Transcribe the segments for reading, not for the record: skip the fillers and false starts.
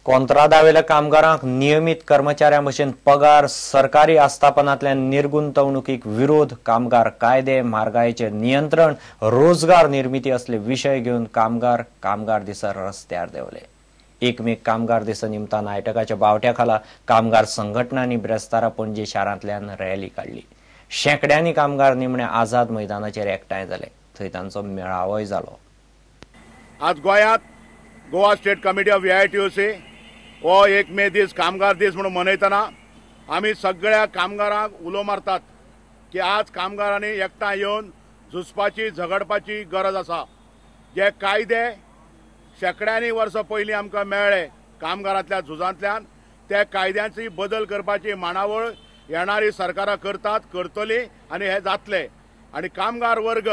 कोंत्रादावेल्या कामगारांक नियमीत कर्मचाऱ्यां भशेन पगार, सरकारी आस्थापनांतल्यान निर्गुंतवणुकीक विरोध, कामगार कायदे, म्हारगायेचेर नियंत्रण, रोजगार निर्मिती असले विशय घेवन कामगार कामगार दिसा रस्त्यार देंवले. 1 मे कामगार दिसा निमतान आयटकाच्या बावट्या खाला कामगार संघटनांनी ब्रेस्तारा पणजी शारांतल्यान रॅली काडली. शेंकड्यांनी कामगार निमणे आझाद मैदानाचेर एकठांय जाले. थंय तांचो मेळावोय जालो. आज गोंयांत Goa state committee of AITUC हो 1 मे दीस कामगार दीस म्हणून मनयतना आमी सगळ्या कामगारांक उलो मारतात की आज कामगारांनी एकठांय येवन झुजपाची, झगडपाची गरज आसा. जे कायदे शेंकड्यांनी वर्सां पयलीं आमकां मेळ्ळे कामगारांतल्या झुजांतल्यान, त्या कायद्यांची बदल करपाची मांडावळ येणारी सरकारां करतात, करतली आनी हे जातले. आनी कामगार वर्ग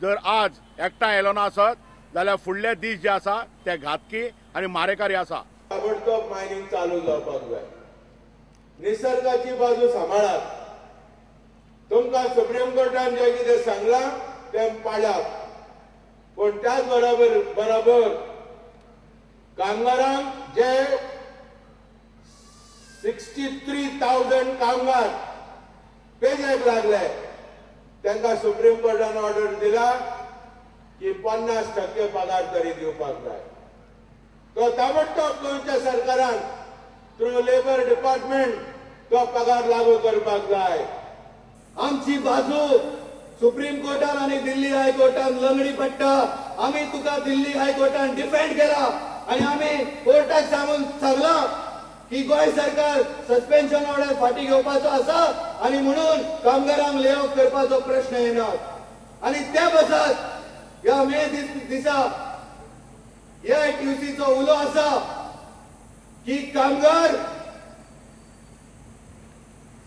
जर आज एकठांय आयलो ना आसत जाल्यार फुडले दीस जे आसा ते घातकी आनी मारेकारी आसा. ताबडतोब मायनिंग चालू जावपाक जाय. निसर्गाची बाजू सांबाळात. तुमकां सुप्रीम कोर्टान जें कितें सांगलां तें पाळात, पूण त्याच बरोबर बरोबर कामगारांक जे 63,000 कामगार पेजेक लागले तांकां सुप्रीम कोर्टान ऑर्डर दिला की 50% पगार तरी दिवपाक जाय. तो ताबडतोब गोंयच्या सरकारान थ्रू लेबर डिपार्टमेंट तो पगार लागू करपाक जाय. आमची बाजू सुप्रीम कोर्टान आनी दिल्ली हायकोर्टान लंगडी पडटा. आमी तुका दिल्ली हायकोर्टान डिफेंड केला आनी आमी कोर्टाक सांगून सांगला की गोंय सरकार सस्पेन्शन ऑर्डर फाटी घेवपाचो आसा आनी म्हणून कामगारांक ले ऑफ करपाचो प्रश्न येना. आनी ते बसत ह्या मे दिसा AITUCचो उलो आसा की कामगार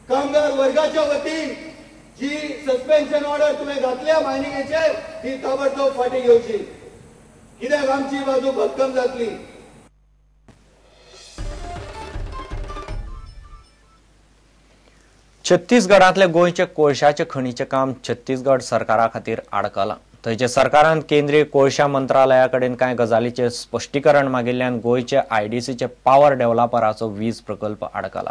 कामगार वर्गाच्या वतीन जी सस्पेन्शन ऑर्डर तुवें घातल्या मायनिंगेचेर ती ताबडतोब फाटी घेवची, कित्याक आमची बाजू भक्कम जातली. छत्तीसगडांतले गोंयचे कोळशाचे खणीचें काम छत्तीसगड सरकारा खातीर आडकलां. थंयच्या सरकारान केंद्रीय कोळशा मंत्रालया कडेन कांय गजालीचें स्पश्टीकरण मागिल्ल्यान गोंयचे आयडीसीचे पावर डेव्हलपराचो वीज प्रकल्प आडकला.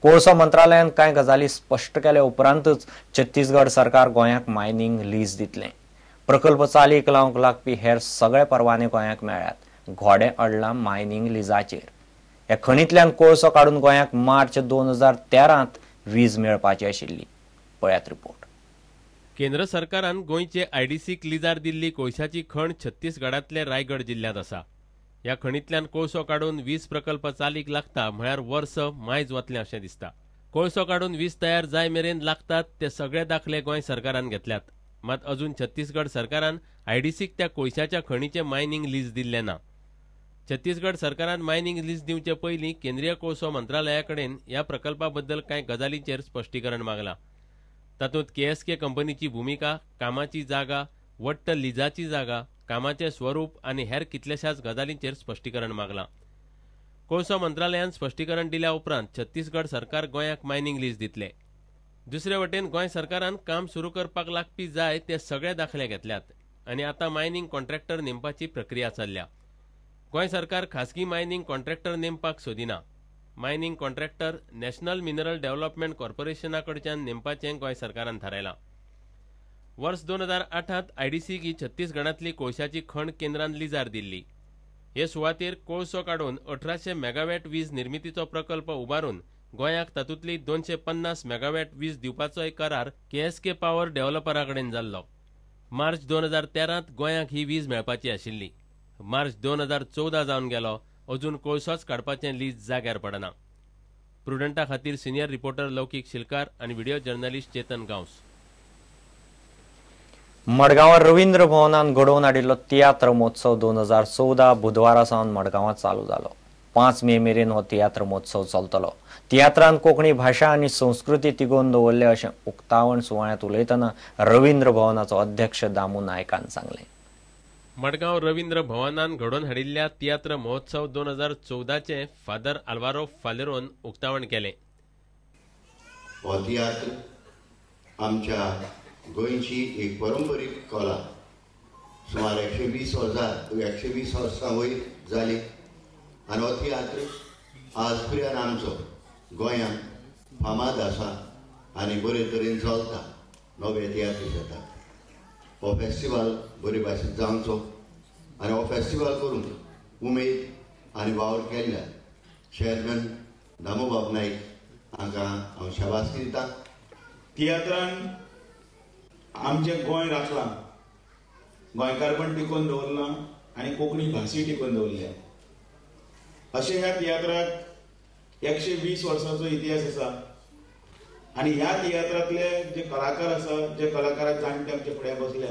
कोळसो मंत्रालयान कांय गजाली स्पश्ट केल्या उपरांतच छत्तीसगड सरकार गोंयाक मायनिंग लीज दितलें. प्रकल्प चालीक लावंक लागपी हेर सगळे परवाने गोंयाक मेळ्ळ्यात. घोडें अडलां मायनिंग लिजाचेर. ह्या खणींतल्यान कोळसो काडून गोंयाक मार्च 2013 वीज मेळपाची आशिल्ली. पळयात रिपोर्ट. केंद्र सरकारान गोंयचे आयडीसीक लिजार दिल्ली कोळशाची खण छत्तीसगडांतले रायगड जिल्ल्यांत आसा. ह्या खणींतल्यान कोळसो काडून वीज प्रकल्प चालीक लागता म्हळ्यार वर्स मायज वतलें अशें दिसता. कोळसो काडून वीज तयार जाय मेरेन लागतात ते सगळे दाखले गोंय सरकारान घेतल्यात. मात अजून छत्तीसगड सरकारान आयडीसीक त्या कोळशाच्या खणीचें मायनिंग लीज दिल्लें ना. छत्तीसगड सरकारान मायनिंग लीज दिवचे पयलीं केंद्रीय कोळसो मंत्रालया कडेन ह्या प्रकल्पा बद्दल कांय गजालींचेर स्पश्टीकरण मागलां. तातूंत केएसके कंपनीची भुमिका, कामाची जागा, वट्ट लिजाची जागा, कामाचें स्वरूप आनी हेर कितल्याशाच गजालींचेर स्पश्टीकरण मागलां. कोळसो मंत्रालयान स्पश्टीकरण दिल्या उपरांत छत्तीसगड सरकार गोंयाक मायनिंग लीज दितले. दुसरे वटेन गोंय सरकारान काम सुरू करपाक लागपी जाय ते सगळे दाखले घेतल्यात आनी आतां मायनिंग कॉन्ट्रॅक्टर नेमपाची प्रक्रिया चल्ल्या. गोंय सरकार खासगी मायनिंग कॉन्ट्रॅक्टर नेमपाक सोदिना. Mining contractor national mineral development कॉर्पोरेशना कडच्यान नेमपाचें गोंय सरकारान थारायलां. वर्स 2008 आयडीसीक ही छत्तीसगडांतली कोळशाची खण केंद्रान लिजार दिल्ली. हे सुवातेर कोळसो काडून 1800 मेगावॅट वीज निर्मितीचो प्रकल्प उबारून गोंयाक तातूंतली 250 मेगावॅट वीज दिवपाचोय करार केएसके पावर डेव्हलपरा कडेन जाल्लो. मार्च 2013 गोंयाक ही वीज मेळपाची आशिल्ली. मार्च 2014 जावन गेलो, अजून कोळसोच काडपाचें लीज जाग्यार पडना. प्रुडंटा खातीर सिनियर रिपोर्टर लौकीक शिलकार आनी व्हिडिओ जर्नलिस्ट चेतन गांवस. मडगांवां रवींद्र भवनान घडोवन हाडिल्लो तियात्र महोत्सव 2014 बुधवारा सावन मडगांवां चालू जालो. 5 मे मेरेन हो तियात्र महोत्सव चलतलो. तियात्रान कोंकणी भाशा आनी संस्कृती तिगोवन दवरले अशें उक्तावण सुवाळ्यांत उलयतना रवींद्र भवनाचो अध्यक्ष दामू नायकान सांगलें. मडगांव रवींद्र भवनान घडोवन हाडिल्ल्या तियात्र महोत्सव 2014चें फादर आल्वारो फालेरोन उक्तावण केलें. हो तियात्र आमच्या गोंयची एक परंपरीक कला. सुमार 120 वर्सां वयर जाली. आनी हो तियात्र आज पर्यंत आमचो गोंयांत फामाद आसा आनी बरे तरेन चलता. नवे तियात्र जाता. हो फेस्टिवल बरे भाशेन जावचो आनी हो फेस्टिवल करूंक उमेद आनी वावर केल्ल्या चेअरमॅन दामोबाब नायक हांकां हांव शाबासकी दिता. तियात्रान आमचें गोंय राखलां, गोंयकारपण टिकोवन दवरलां आनी कोंकणी भासूय टिकोवन दवरल्या. अशें ह्या तियात्राक 120 वर्सांचो इतिहास आसा आनी ह्या तियात्रांतले जे कलाकार आसा, जे कलाकार जाणटे आमच्या फुड्यान बसल्या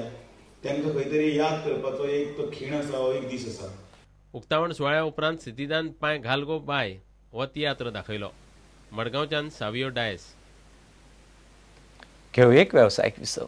तांकां खंय तरी याद करपाचो एक तो खीण आसा, हो एक दीस आसा. उक्तावण सुवाळ्या उपरांत सिद्धिदान पांय घालगो बाय हो तियात्र दाखयलो. मडगांवच्यान सावियो डायस. घेवया एक वेवसायीक विसव.